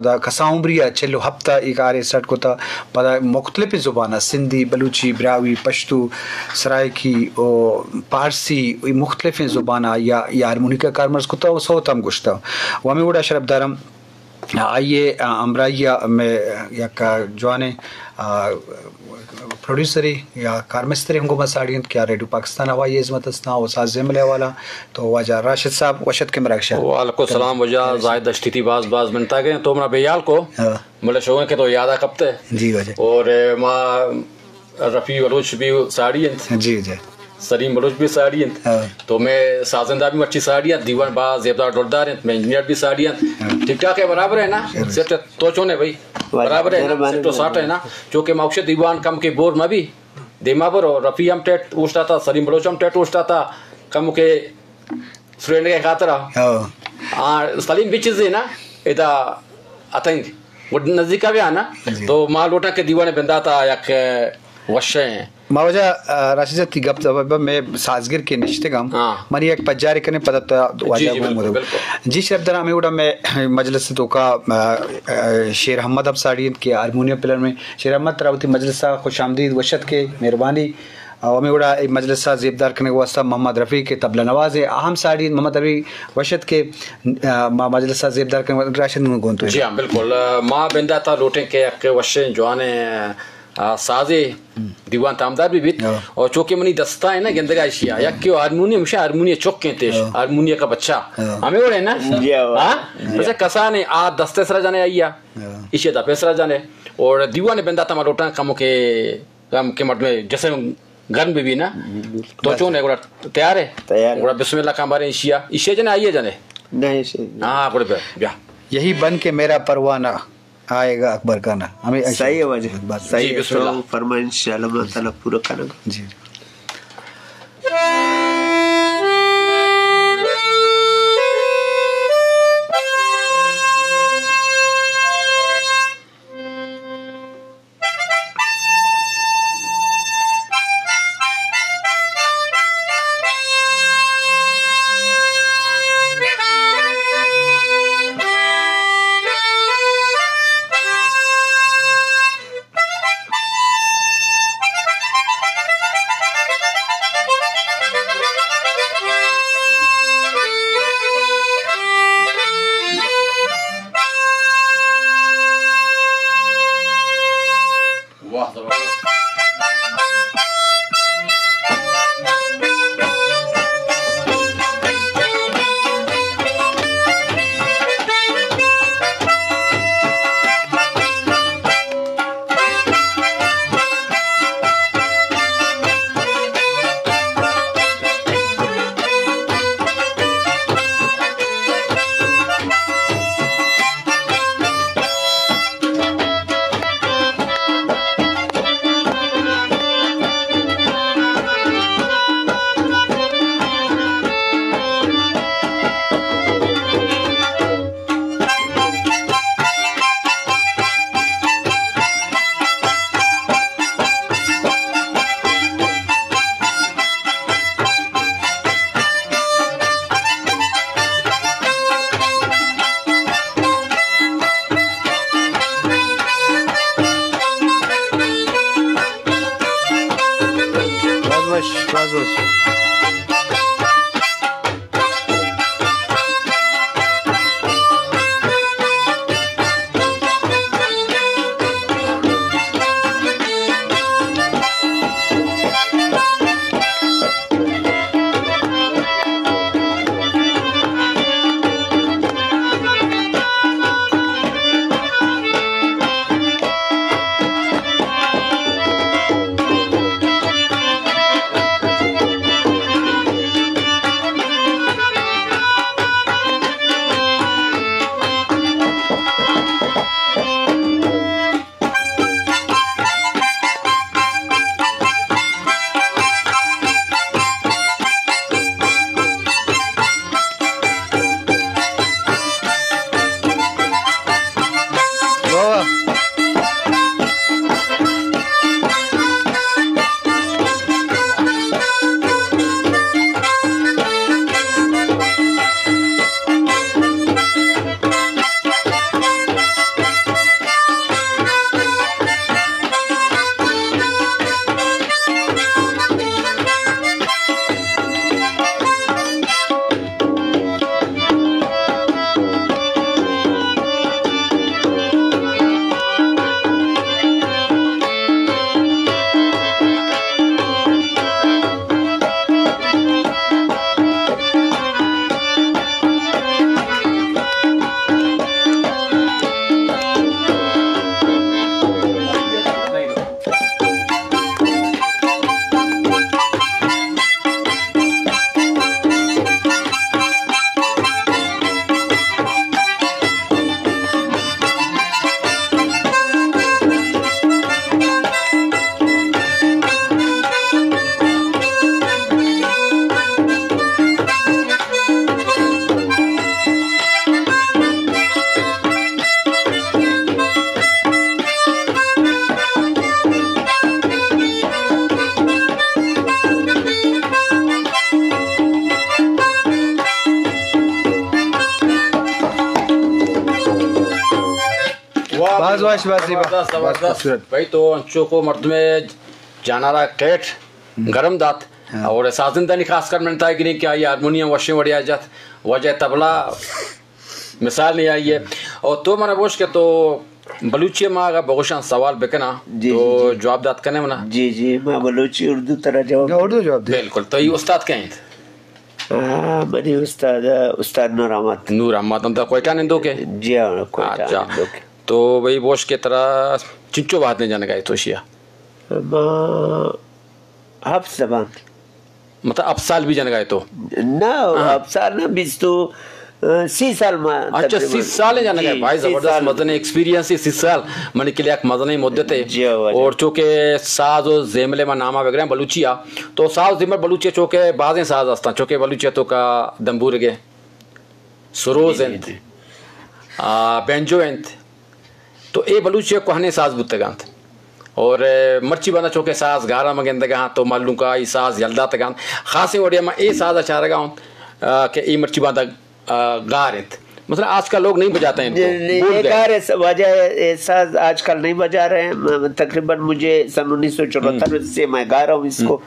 دا کسان عمری ءَ چل و ہپت ءَ اے کارے سرپد کتہ۔ پدا مختلفیں زباناں، سندھی، بلوچی، براہوئی، پشتو، سرائیکی و پارسی، اے مختلفیں زباناں آئی ءَ اے ہارمونیکا کارمرز کتہ و سوت ہم گوشتہ۔ و ہمے وڑا شرپدار ہم آئی ءِ ہمراہی ءَ مئے یک جوانیں، آ، پروڈیوسرے یا کارمسترے ہم گوں ما ساڑی انت کہ آ ریڈیو پاکستان ءِ ہوائی ہزمت ءَ استاں و ساز زیمل ءِ حوالہ۔ تو واجہ راشد صاحب، وش اتکے مئے راہشان۔ وعلیکم السلام واجہ زاہد دشتی، باز باز منتگیں تو منا بے حال کو۔ ہاں۔ بلے شوقیں کہ تو یاد ءَ کپتے۔ جی واجہ۔ اور، اے، ما رفیع بلوچ بھی ساڑی انت۔ جی، جی۔ سلیم بلوچ بھی ساڑی انت۔ ہاں۔ تو مئے سازندہ بھی مرچی ساڑی انت، دیوان باز زیبدار ڈولدار انت، مئے انجینئر بھی ساڑی انت۔ ہاں۔ ٹھیک ٹھاک ہے، برابر ہے نا؟ شر۔ سیٹ تو چون ہے بھائی؟ واجہ، برابر ہے نا؟ مہربانی، سیٹ و ساٹ ہے نا؟ مہربانی۔ چونکہ ما اکثر دیوان کم کے بور مہ بی۔ دیما برو، رفیع ہم ٹیٹ اوشتاتا، سلیم بلوچ ہم ٹیٹ اوشتاتا، کمو کے سرینگ ءِ خاطر ءَ۔ ہاں۔ آ، سلیم بھی چیزے نا، ادا اتنگ، گڈ نزدیک ءَ بیا نا، جی۔ تو ما لوٹاں کہ دیوان ءِ بندات ءَ یک وشیں۔ ما واجہ، آ، راشد صاحب، تئی گپ ءَ مئے سازگر کہ نشتگ ہم، ہاں۔ منی یک پجارے کنیں پدا تا جی، واجہ جی، گوں بالکل، مدو۔ بالکل۔ جی، شرپدار ہمے وڑا مئے مجلس ءِ توکا، آ، آ، شیر احمد ہم ساڑی انت کہ ہارمونیم پلیئر مئے۔ شیر احمد، ترا وتی مجلس ءَ خوش آمدید، وش اتکے، مہربانی۔ او ہمے وڑا اے مجلس ءَ زیبدار کنگ ءِ واستہ محمد رفیع کہ طبلہ نواز ایں، آ ہم ساڑی انت۔ محمد رفیع، وش اتکے، آ، ما مجلس ءَ زیبدار کنگ ءِ واستہ۔ راشد، گوں تو۔ جی ہاں، بالکل۔ آ، ما بندات ءَ لوٹیں کہ یک وشیں جوانیں، آ، سازے دیوان تامدار بہ بیت۔ ہاں۔ اور چونکہ منی دستا ہے نا گندگا ایشی ءَ، یک کہ ہارمونی ہمیشہ ہارمونی چک انت، ہاں۔ ہارمونی کا بچہ۔ ہاں۔ ہمے وڑے نا؟ جی ہاں۔ ہاں؟ جی۔ بس کسانے آ دست ءِ سرا جانے آئی ءَ۔ ہاں۔ ایشی ءَ دپ ءِ سرا جانے۔ اور دیوان ءِ بندات ءَ ما لوٹاں کمو کے ہم کہ مردم جسم گرم بہ بی نا۔ بالکل۔ تو چون ہے، گڑا تیار ہے؟ تیار ہے۔ گڑا بسم اللہ کاں باریں ایشی ءَ، ایشی ءَ جنے، آئی ءَ جنے؟ نہیں، ایشی ءَ۔ ہاں، گڑا بیا، بیا۔ یہی بن کے میرا پروانہ آئے گا اکبر کا نا۔ ہمیں ایشی صحیح ہے واجہ۔ بس۔ صحیح جی، ہے، بسم اللہ۔ تو فرمائیں، انشاءاللہ، اللہ تعالیٰ پورا کرے گا۔ جی۔ واہ، زبردست۔ باز وش، باز وش۔ واہ، باز وش، باز زیبا، زبردست، باز زبردست. خوبصورت. بھائی تو انچو کو مردم جانارا کیٹ گرم دات. ہاں. اور سازندہ نی خاص کر من تائی گریں کہ آئی ہارمونیم وشیں وڑیا جات، واجہ طبلہ مثال نہیں آئی ہے. اور تو منا بوش کہ تو بلوچی ما اگر بگوشان سوال بکنا جی، تو جی، جی. جواب دات کنے منا؟ جی، جی، ما بلوچی اردو ترا جواب یا اردو جواب دے. بالکل، تو یہ استاد کہیں؟ آ، منی استاد، استاد نور احمد. نور احمد، ہم دا کوئٹہ نندوک ہے؟ جی ہاں، کوئٹہ اچھا. نندوک ہے. تو بھئی بوش کہ ترا چنچو وہد نے جنگا ہے تو شیا؟ ما ہفت زبان. مطلب ہفت سال بھی جنگا ہے تو؟ نہ، ہاں. ہفت سال نہ، بیس تو، آ، سی سال ما اچھا، تقریباً. سی سال جنگا ہے. جی، بھائی سی زبردست سال. مزن ایکسپیرینس ہے، سی سال. منی کے لیے ایک مزن مدت ہے. جی ہاں، واجہ. اور چونکہ ساز و زیملے ما ناما وغیرہ بلوچی آ، تو ساز زیمل بلوچی چونکہ بازیں ساز ہستاں، چونکہ بلوچی تو کا دمبورگے، سروز جی، انت، جی. آ، بینجو انت. تو اے بلوچی ء کوہنیں ساز بوتگ انت. اور، اے، مرچی باندا چونکہ ساز گاراں ما گندگا ہاں تو مہلوک ء اے ساز یل داتگ انت. خاصیں وڑے ما اے ساز ء چارگا ہوں، آ، کہ اے مرچی باندا، آ، گار انت. مثلاً آج کل لوگ نہیں بجاتے ہیں ان کو، نہیں، نہیں، بھول یہ گئے. گار ہے، واجہ، یہ ساز آج کل نہیں بجا رہے ہیں. م-، تقریباً مجھے سن انیس سو چوہتر سے میں گا رہا ہوں اس کو.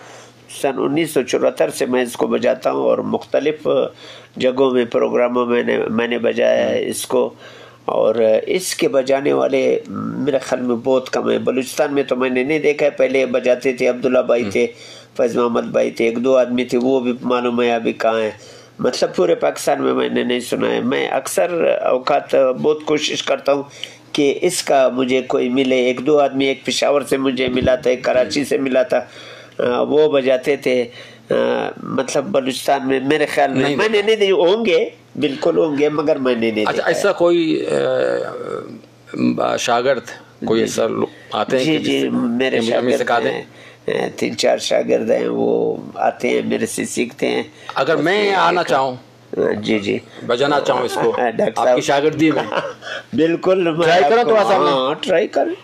سن انیس سو چوہتر سے میں اس کو بجاتا ہوں اور مختلف جگہوں میں پروگراموں میں نے، میں نے بجایا ہے اس کو. اور اس کے بجانے والے میرے خیال میں بہت کم ہیں. بلوچستان میں تو میں نے نہیں دیکھا ہے. پہلے بجاتے تھے، عبداللہ بھائی تھے، فیض محمد بھائی تھے، ایک دو آدمی تھے، وہ بھی معلوم ہے ابھی کہاں ہیں. مطلب پورے پاکستان میں میں نے نہیں سنا ہے. میں اکثر اوقات بہت کوشش کرتا ہوں کہ اس کا مجھے کوئی ملے. ایک دو آدمی، ایک پشاور سے مجھے ملا تھا، ایک کراچی سے ملا تھا، آ، وہ بجاتے تھے. آ، مطلب بلوچستان میں میرے خیال میں نہیں میں نے دیکھا. نہیں دیکھا. ہوں گے، بالکل ہوں گے، مگر میں نے نہیں اچھا، دیکھا ہے. ایسا کوئی، آ، م-، شاگرد، کوئی جی، ایسا جی. لو-، آتے ہیں جی، کہ جس جی، سے میرے کہ مجھے ہمیں شاگرد سکھا دیں؟ ہیں، آ، تین چار شاگرد ہیں، وہ آتے ہیں، میرے سے سیکھتے ہیں. اگر بس میں یہ آنا ایک چاہوں، جی، جی. بجانا چاہوں اس کو، ڈاکٹر آپ کی صاحب. شاگردی میں. بالکل، میں ٹرائی آپ کرو کو، تھوڑا سا ہم نے. ہاں، ٹرائی کریں.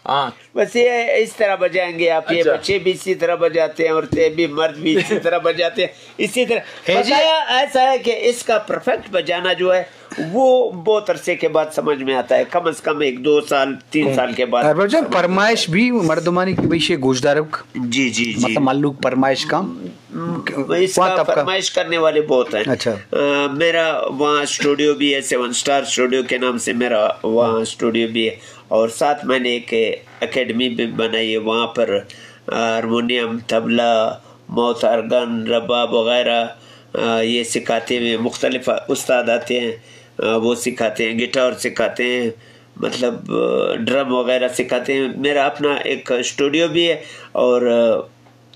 ہاں. بس یہ اس طرح بجائیں گے آپ، یہ اچھا. بچے بھی اسی طرح بجاتے ہیں، عورتیں بھی، مرد بھی اسی طرح بجاتے ہیں، اسی طرح. ہے جی. بتایا ایسا ہے کہ اس کا پرفیکٹ بجانا جو ہے، وہ بہت عرصے کے بعد سمجھ میں آتا ہے، کم از کم ایک دو سال، تین سال کے بعد. ارباب جان، فرمائش بھی مردمانی کی بھئی شے گوشدارک. جی، جی، جی. مطلب ملوک فرمائش کا؟ م، اس کون کا طبقہ؟ فرمائش کرنے والے بہت ہیں. اچھا. آ، میرا وہاں اسٹوڈیو بھی ہے، سیون اسٹار اسٹوڈیو کے نام سے میرا وہاں اسٹوڈیو بھی ہے. اور ساتھ میں نے ایک اکیڈمی بھی بنائی ہے، وہاں پر ہارمونیم، طبلہ، ماؤتھ آرگن، رباب وغیرہ، آ، یہ سکھاتے ہیں. مختلف استاد آتے ہیں، آ، وہ سکھاتے ہیں، گٹار سکھاتے ہیں، مطلب، آ، ڈرم وغیرہ سکھاتے ہیں. میرا اپنا ایک اسٹوڈیو بھی ہے اور، آ،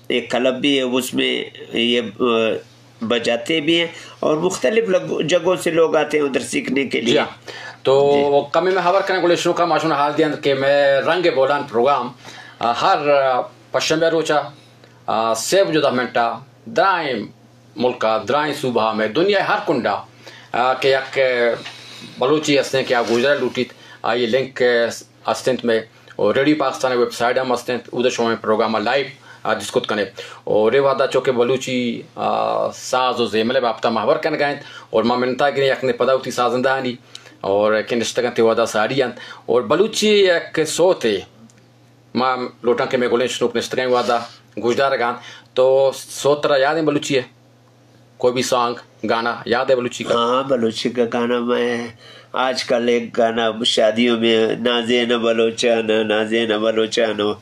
ایک کلب بھی ہے، اس میں یہ، آ، بجاتے بھی ہیں اور مختلف لگ-، جگہوں سے لوگ آتے ہیں ادھر سیکھنے کے لیے. جی ہاں. تو جی. کمی میں خبر کریں گلے شنوکا ماشون حال دیاں کہ میں رنگ بولان پروگرام، آ، ہر، آ، پشنبے روچا، آ، سے بجو دہ منٹا درائیں ملکا، درائیں صوبہ میں دنیا ہر کنڈا، آ، کہ یک بلوچی ہستیں کہ آ گوجرا لوٹیت، آئی لنک، آ، ہستنت میں، اور ریڈیو پاکستان ویب سائٹ ہم ہستنت، اودے شما پروگرام لائیو، آ، دیست کت کنے. اور اے وہدا چونکہ بلوچی، آ، ساز و زیمل بابتا ما خبر کنگا انت، اور ما منتا گریں یک نے پدا وتی سازندہانی، اور کہ نشتگنت اے وہدا ساڑی انت، اور بلوچی یک سوتے، ما لوٹاں کہ مئے گلیں شنوک نشتگیں وہدا گوشدارگاں، تو سوت ترا یاد ہیں بلوچی ہے؟ کوئی بھی سانگ، گانا یاد ہے بلوچی کا؟ ہاں، بلوچی کا گانا میں آج کل ایک گانا شادیوں میں، نازین بلوچانو، نازین بلوچانو،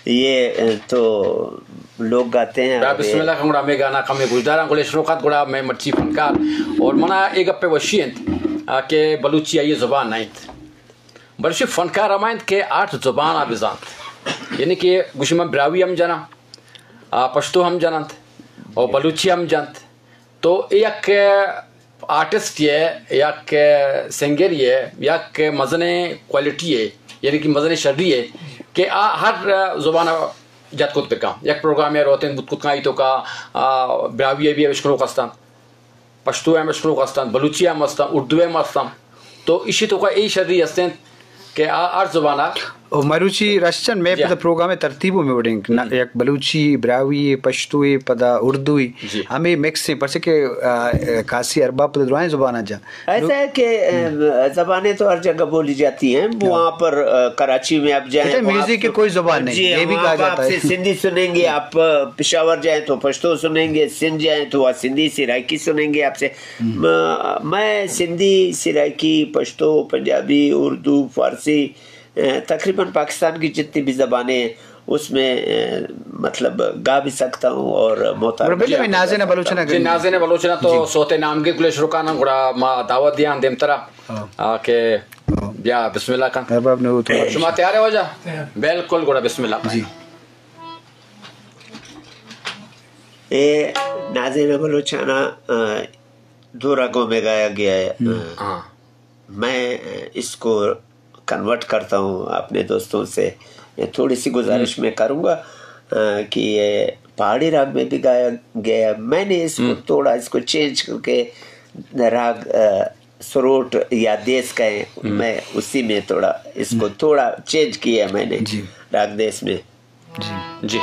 یہ تو لوگ گاتے ہیں. بیا اور بسم اللہ کنگڑا میں گانا کمے گوشداراں، گلے شنوکات گڑا میں مرچی فنکار، اور منا اے گپے وشی انت، آ، کہ بلوچی آئی زبان نہ انت. بلوچی فنکار ہما انت کہ آٹھ زبان ء بزانت. یعنی کہ گوشی من براہوئی ہم جناں، آ، پشتو ہم جننت، اور بلوچی ہم جنت. تو اے یک آرٹسٹ یے، یک سنگر یے، یک مزنیں کوالٹی یے، یعنی کہ مزنیں شری یے کہ آ ہر زبان ء جت کت بکاں. یک پروگرامے ء روتیں بوت کت کاں، ای توکا، آ، براہوئی ء بھی اشکنوک ہستاں. پشتو ہم اشکنوک ہستاں، بلوچی ہم ہستاں، اردو ہم ہستاں. تو ایشی توکا اے شری ہستیں کہ آ ہر زبان ء او مروچی رشچن میں جی۔ پدا پروگرام ترتیب میں وڑیں، نہ، یک بلوچی، براہوئی، پشتوئی، پدا اردوئی، جی۔ ہمیں مکس ہیں، پرچہ کہ، آ، خاصی ارباب پدا درائیں زباناں جا۔ ایسا ہے کہ، ام، زبانیں تو ہر جگہ بولی جاتی ہیں۔ وہاں پر، آ، کراچی میں آپ جائیں، کہتے ہیں، وہاں میوزک کی آپ کوئی زبان نہیں، جی، یہ بھی وہاں کہا آپ جاتا آپ ہے۔ سے سندھی سنیں گے، آپ پشاور جائیں تو پشتو سنیں گے، سندھ جائیں تو وہاں سندھی سرائیکی سنیں گے آپ سے۔ م-، میں سندھی، سرائیکی، پشتو، پنجابی، اردو، فارسی، اے، تقریباً پاکستان کی جتنی بھی زبانیں ہیں، اس میں، اے، مطلب، گا بھی سکتا ہوں اور محترم بلے، جی، میں نازینہ بلوچ نا جی، نازینہ بلوچ نا تو جی۔ صوت نامگیر کلے شروع کانا، گڑا ما دعوت دیاں دیمترا، ہاں۔ آ، کہ ہاں۔ بیا، بسم اللہ کن۔ ارباب نو تو شما تیار ہے واجہ؟ تیار۔ بالکل، گڑا بسم اللہ کن۔ جی۔ اے نازینہ بلوچانا، آ، دو رگوں میں گایا گیا ہے۔ ہم۔ آ، ہاں۔ میں اس کو کنورٹ کرتا ہوں اپنے دوستوں سے۔ تھوڑی سی گزارش ہم۔ میں کروں گا، آ، کہ یہ پہاڑی راگ میں بھی گایا گیا ہے۔ میں نے اس کو ہم۔ توڑا، اس کو چینج کر کے راگ، آ، سروٹ یا دیس کہیں، ہم۔ میں اسی میں تھوڑا اس کو ہم۔ تھوڑا چینج کیا ہے میں نے جی۔ راگ دیس میں۔ جی۔ جی۔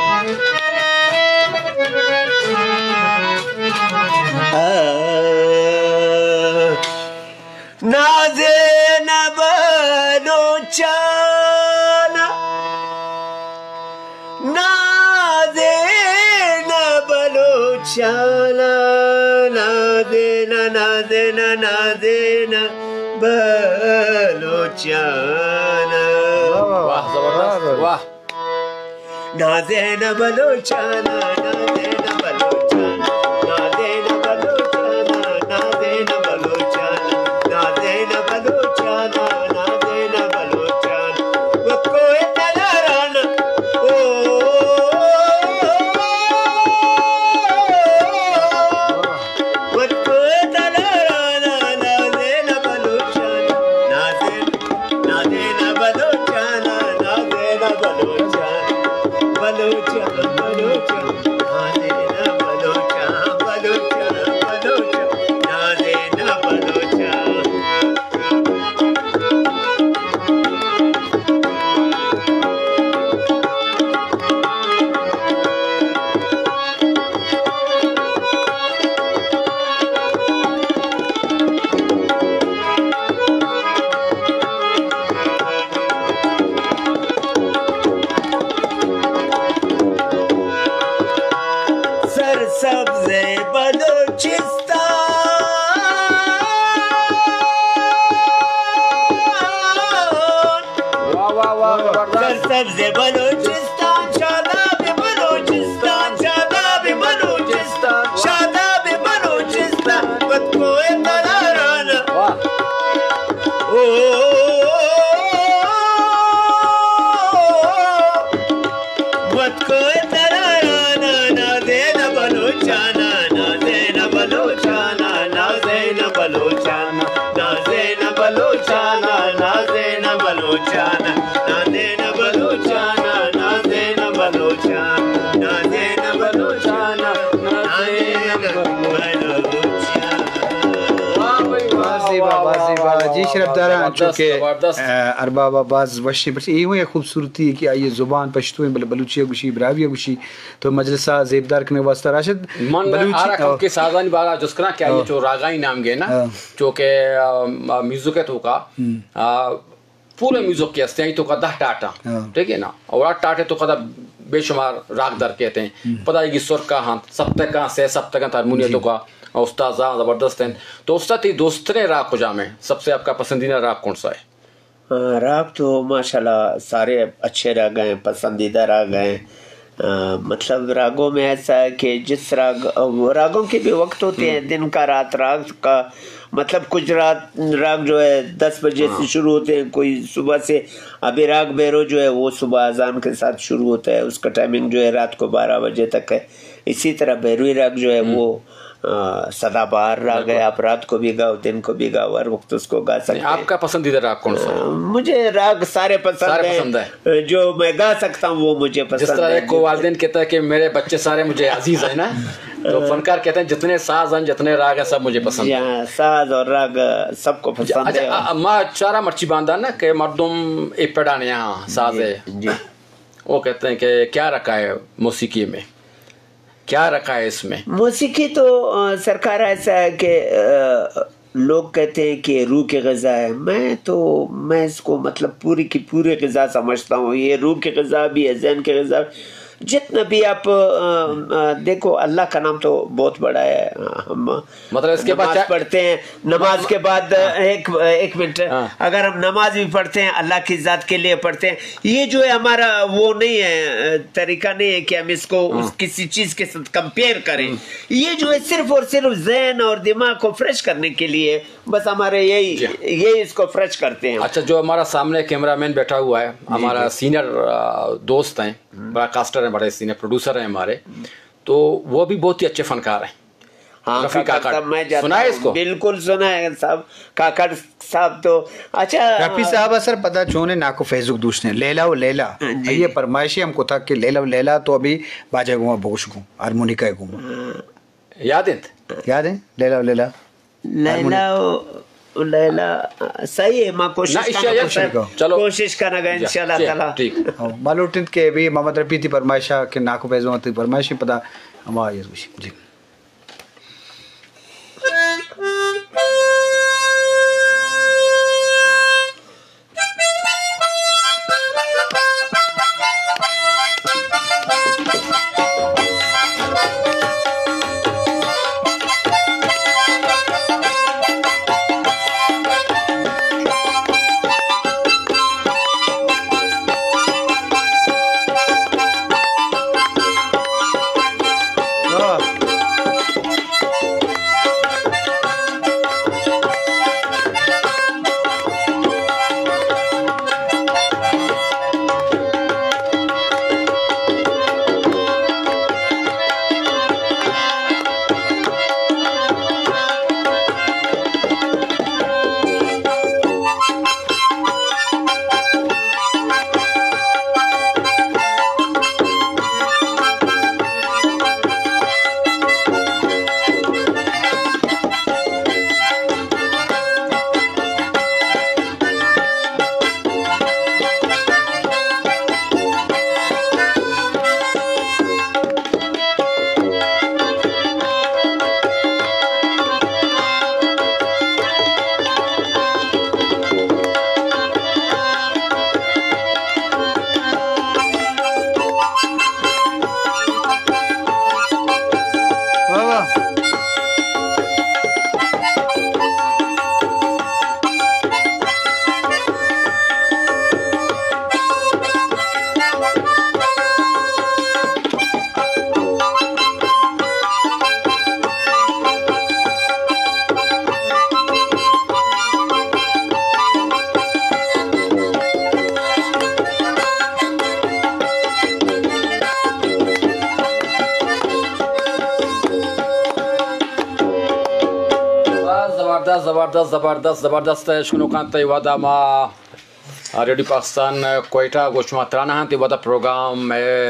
نازینہ بلوچانا، نازینہ بلوچانا، نازینہ، نازینہ، نازینہ بلوچانا۔ واہ، واہ، واہ، زبردست، واہ۔ نازینہ بلوچانا، نازینہ بلوچانا، نازینہ بلوچانا، نازینہ بلوچانا، نازینہ بلوچانا، نازینہ بلوچانا۔ وہ کوئی تلارانا، او، وہ کوئی تلارانا، نازینہ بلوچانا، نازینہ نازینہ بلوچانا، نازینہ بلوچانا، بلوچانا، بلوچانا، نازینہ بلوچانا، بلوچانا، بلوچانا، نازینہ بلوچانا۔ سرسبز بلوچستان۔ واہ، واہ، واہ، زبردست۔ سرسبز بلوچستان، شاداب بلوچستان، شاداب بلوچستان، شاداب بلوچستان، وت کوہ تلارانا۔ واہ۔ او، وت کوہ تلارانا، نازینہ بلوچانا، نازینہ بلوچانا، نازینہ بلوچانا۔ نازینہ بلوچانا، نازینہ بلوچانا، نازینہ بلوچانا، نازینہ بلوچانا، نازینہ بلوچانا، نازینہ بلوچانا۔ واہ بھائی، واہ، واہ، واہ، واہ، واہ، جی، واہ، شرف داراں، زبردست، چونکہ، زبردست۔ اے، ارباب باز وشیں، پرچہ اے ہوں یک خوبصورتی ہے کہ آئی زبان پشتو ہیں، بلے بلوچی گوشی، براہوئی گوشی، تو مجلسا زیبدار کنگ واسطہ راشد من بلوچی، ہر رقم او۔ کے سازانی بارا جست کراں کہ آئی او۔ چو راگانی نام گئے نا، او۔ چو کہ، آ، آ، میوزک ہے تو کا، ہم۔ آ، پورے میوزک کے ہستے ہیں تو کا دہ ٹاٹا، او۔ ٹھیک ہے نا، اور آٹھ ٹاٹے تو کا بے شمار راگ در کہتے ہیں۔ ہم۔ پدا یہ سر کا ہاں، سب تک کا، سے سب تک کا ہارمونی جی۔ تو کا، استاد زبردست ہیں۔ تو استاد تی دوستریں راگ کجام ہیں؟ سب سے آپ کا پسندیدہ راگ کون سا ہے؟ ہاں، راگ تو ماشاءاللہ سارے اچھے راگ ہیں، پسندیدہ راگ ہیں۔ آ، مطلب راگوں میں ایسا ہے کہ جس راگ، راگوں کے بھی وقت ہوتے ہیں، ہم۔ دن کا، رات راگ کا، مطلب کچھ رات راگ جو ہے دس بجے سے ہاں۔ شروع ہوتے ہیں، کوئی صبح سے، ابھی راگ بھیرو جو ہے وہ صبح اذان کے ساتھ شروع ہوتا ہے، اس کا ٹائمنگ جو ہے رات کو بارہ بجے تک ہے۔ اسی طرح بھیروی راگ جو ہے ہم۔ وہ آ، سدا بہار راگ ہے، بالکل۔ آپ رات کو بھی گاؤ، دن کو بھی گاؤ، ہر وقت اس کو گا سکتے ہیں۔ آپ کا پسندیدہ راگ کون سا ہے؟ آ، مجھے راگ سارے پسند ہیں۔ سارے پسند ہیں۔ جو میں گا سکتا ہوں، وہ مجھے پسند ہے۔ جس طرح ایک کو والدین کہتا ہے کہ میرے بچے سارے مجھے عزیز ہیں نا، تو فنکار کہتے ہیں جتنے ساز ہیں، جتنے راگ ہیں، سب مجھے پسند ہیں۔ جی ہاں، ساز اور راگ سب کو پسند ہے۔ اچھا، ما چارا مرچی باندان نا کہ مردم اے پڑا نہیں ہاں ساز ہے۔ جی۔ وہ کہتے ہیں کہ کیا رکھا ہے موسیقی میں، کیا رکھا ہے اس میں؟ موسیقی تو، آ، سرکار ایسا ہے کہ، آ، لوگ کہتے ہیں کہ روح کی غذا ہے۔ میں تو، میں اس کو مطلب پوری کی پوری غذا سمجھتا ہوں۔ یہ روح کی غذا بھی ہے، ذہن کی غذا۔ جتنا بھی آپ، آ، آ، دیکھو، اللہ کا نام تو بہت بڑا ہے۔ ہم مطلب اس کے بعد نماز چاہے پڑھتے ہیں، نماز کے بعد، ہاں۔ ایک، ایک منٹ، ہاں۔ اگر ہم نماز بھی پڑھتے ہیں، اللہ کی ذات کے لیے پڑھتے ہیں، یہ جو ہے ہمارا وہ نہیں ہے، طریقہ نہیں ہے کہ ہم اس کو اس ہاں۔ کسی چیز کے ساتھ کمپیئر کریں۔ ہم۔ یہ جو ہے صرف اور صرف ذہن اور دماغ کو فریش کرنے کے لیے، بس ہمارے یہی، جی۔ یہی اس کو فریش کرتے ہیں۔ اچھا، جو ہمارا سامنے کیمرہ مین بیٹھا ہوا ہے، جی، ہمارا جی۔ سینئر، آ، دوست ہیں، براڈکاسٹر ہیں، بڑے سینئر پروڈیوسر ہیں ہمارے، تو وہ بھی بہت ہی اچھے فنکار ہیں۔ ہاں، رفیع کاکڑ کاکڑ۔ صاحب، میں جاتا سنا ہے ہوں۔ اس کو؟ بالکل سنا ہے صاحب۔ کاکڑ صاحب تو، اچھا۔ رفیع صاحب، اثر پتہ چونے ناکو فیسبک دوست ہیں۔ لیلا و لیلا۔ جی۔ یہ فرمائشی ہم کو تھا کہ لیلا و لیلا تو ابھی باجے گوما بوش گو، ہارمونیکا گوما۔ ہاں۔ یاد انت؟ یاد ہیں؟ لیلا و لیلا۔ لیلا و، و لیلا، صحیح ہے، ما کوشش نہ، اشیا کنگا۔ چلو۔ کوشش کنگا، جی، انشاءاللہ جی، تعالیٰ۔ ٹھیک۔ ہاں، ما لوٹنت کہ ابھی محمد رفیع تی فرمائشا کہ ناکو فیض محمد تی فرمائشی پدا ہما یہ گوشی۔ جی۔ واہ واہ۔ زبردست، زبردست، زبردست، زبردست۔ اشکنوکاں تئی ودا ما ریڈیو پاکستان کوئٹہ گوں شما تران ہاں، تئی ودا پروگرام، اے،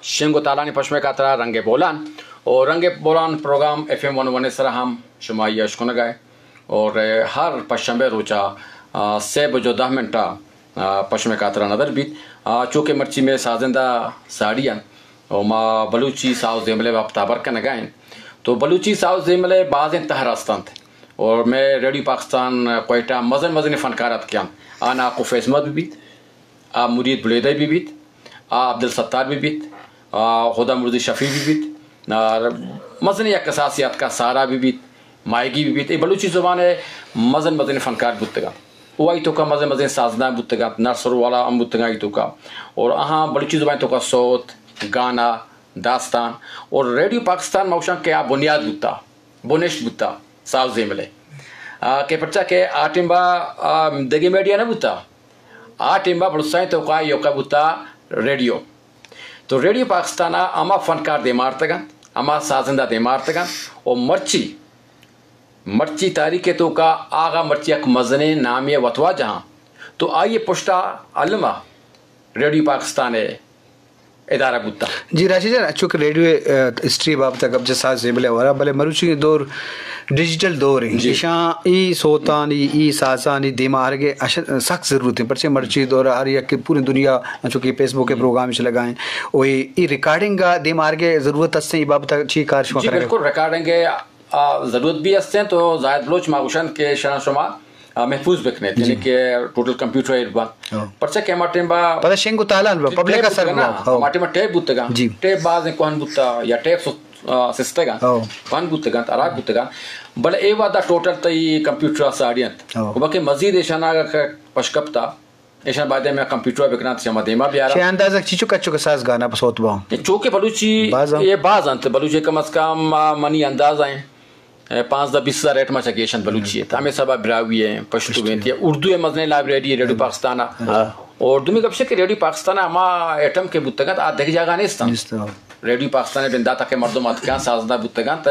شنگ و تالانی پشمے کا ترا رنگ بولان، اور رنگ بولان پروگرام ایف ایم ون ون سرا ہم شما یہ اشکنگا ہے۔ اور، اے، ہر پشنبے روچا، آ، سے بجو دہ منٹا، آ، پشمے کا ترا ندر بیت۔ آ، چونکہ مرچی میں سازندہ ساڑی ہیں، اور ما بلوچی ساز دیملے وقت آبر کنگا ہیں۔ تو بلوچی ساز دیملے بازیں تہر استنت۔ اور میں ریڈیو پاکستان کوئٹہ مزن مزن فنکار اتکیاں۔ آ ناکو فیض محمد بیت۔ آ مرید بلیدہ بہ بیت، آ عبدالستار بہ بیت، آ خدا مرزی شفیع بہ بیت، آ مزنیں یک کساسے اتکا سارا بہ بیت، ماہیگی بہ بیت، اے بلوچی زبان ءِ مزن مزنیں فنکار بوتگ انت۔ او آئی توکا مزن مزنیں سازدہ بوتگ انت، نرسر والا ہم بوتگ انت آئی توکا۔ اور آہاں بلوچی زبان توکا سوت، گانا، داستان اور ریڈیو پاکستان ما گوشاں کہ آ بنیاد بوتا، بنشت بوتا، ساز زیمل ءِ۔ آ، کہ پرچا کہ آ ٹیم با، آ، دگہ میڈیا نہ بوتا۔ آ ٹیم با بلوچستان توکا ایوکا بوتا ریڈیو۔ تو ریڈیو پاکستان ءَ ہما فنکار دیما آرتگ انت، ہما سازندہ دیما آرتگ انت و مرچی، مرچی تاریخ ءِ توکا آغا مرچی یک مزنیں نامے ءِ وتواجہ آں۔ تو آئی ءِ پشتا الما ریڈیو پاکستان ءِ ادارہ بوتا۔ جی راشد جان، چونکہ ریڈیو ہسٹری بابت گپ جسا زیبل ہے ورا، بلے مروچی دور ڈیجیٹل دور ہے۔ جی۔ ایشاں ای سوتانی، ای سازانی دیما آرگے سخت ضرورت ہے، پرچے مرچی دور ہر یک پوری دنیا چونکہ فیس بک پروگرام چ لگائیں، او ای ریکارڈنگ دیما آرگے ضرورت ہستیں، ای بابت چی کار شما جی کریں؟ بالکل، ریکارڈنگ ضرورت بھی ہستیں، تو زاہد بلوچ ما گوشن کہ شنا شما محفوظ بکنیت، یعنی کہ ٹوٹل کمپیوٹرائز بنت۔ پرچا کہ ہما ٹائم با پدا شنگ و تالان با، پبلک اثر با۔ ہما ٹائم ٹیپ بوتگاں، ٹیپ باز کوہن بوتا یا ٹیپ سستگاں، کوہن بوتگاں، ہلاک بوتگاں۔ بلے اے وہدا ٹوٹل تئی کمپیوٹر ساڑی انت۔ و بلکہ مزید ایشانا اگر پشکپتا، ایشان باید میں کمپیوٹر بکناں، شما دیما بیارا۔ چہ اندازہ چیچو کچو کہ ساز گانا پہ سوت باں؟ چوکہ بلوچی باز انت۔ یہ باز انت، بلوچی کم از کم منی اندازہ ہیں پانزدہ بیست ہزار ایٹم چکیشن بلوچی ہے، ہمیں سبا براہوئی ہیں، پشتو ہیں، یا اردو ہے، مزنیں لائبریری ہے ریڈیو پاکستان۔ اردو میں گپشے کہ ریڈیو پاکستان ہما ایٹم کے بوتگت آ دگ جاگہ نیستن۔ ریڈیو پاکستان بنداتا کہ مردم اتکاں سازندہ بوتگاں، تے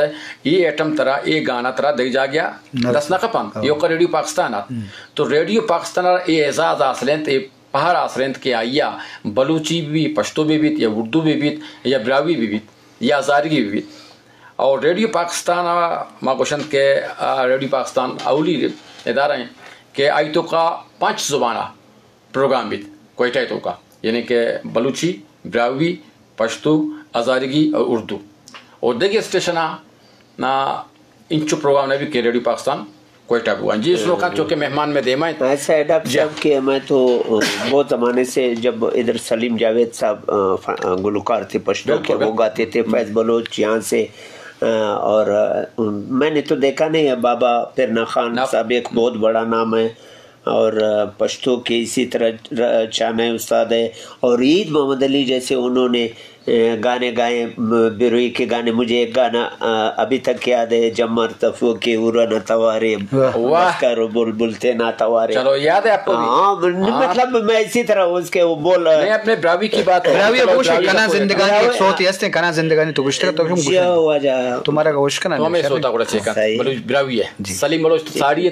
یہ ایٹم ترا، یہ گانا ترا دگ جاگہ دست نہ کپن، یہ ریڈیو پاکستان ات۔ تو ریڈیو پاکستان یہ اعزاز حاصل انت، یہ پہر حاصل انت کہ آئیا بلوچی بھی، پشتو بھی بیت، یا اردو بھی بیت، یا براہوئی بھی بیت، یا ہزارگی بھی بیت۔ اور ریڈیو پاکستان ما گوشن کہ ریڈیو پاکستان اولی ادارہ ہیں کہ آئی توکا پنچ زبانہ پروگرام بیت کوئٹہ توکا، یعنی کہ بلوچی، براہوئی، پشتو، ہزارگی اور اردو۔ اور دگہ اسٹیشن نا انچو پروگرام نہ بیت کہ ریڈیو پاکستان کوئٹہ بو۔ جی اس لوکاں چونکہ مہمان میں دیما ہیں۔ ایسا ہے ڈاکٹر صاحب کہ میں تو بہت زمانے سے، جب ادھر سلیم جاوید صاحب گلوکار تھے پشتو کے، وہ گاتے تھے، فیض بلوچ یہاں سے، اور میں نے تو دیکھا نہیں ہے، بابا پیرنا خان صاحب ایک بہت بڑا نام ہے، اور پشتو کے اسی طرح چانے استاد ہے، اور عید محمد علی جیسے انہوں نے گانے گائے، بروئی کے گانے۔ مجھے ایک گانا ابھی تک یاد ہے، جمر تفو کے ارن توارے، بسکر بلبل تے نا توارے۔ چلو، یاد ہے آپ کو؟ ہاں، مطلب میں اسی طرح اس کے وہ بول رہا ہوں۔ اپنے براوی کی بات، براوی گوش کنا زندگانی ایک سوتی ہستے، کنا زندگانی تو گوشتے تو جی، واجہ۔ تمہارا گوش کنا تو ہمیں سوتا گڑا چیکا۔ بلوچ براوی ہے، سلیم بلوچ تو ساڑی ہے۔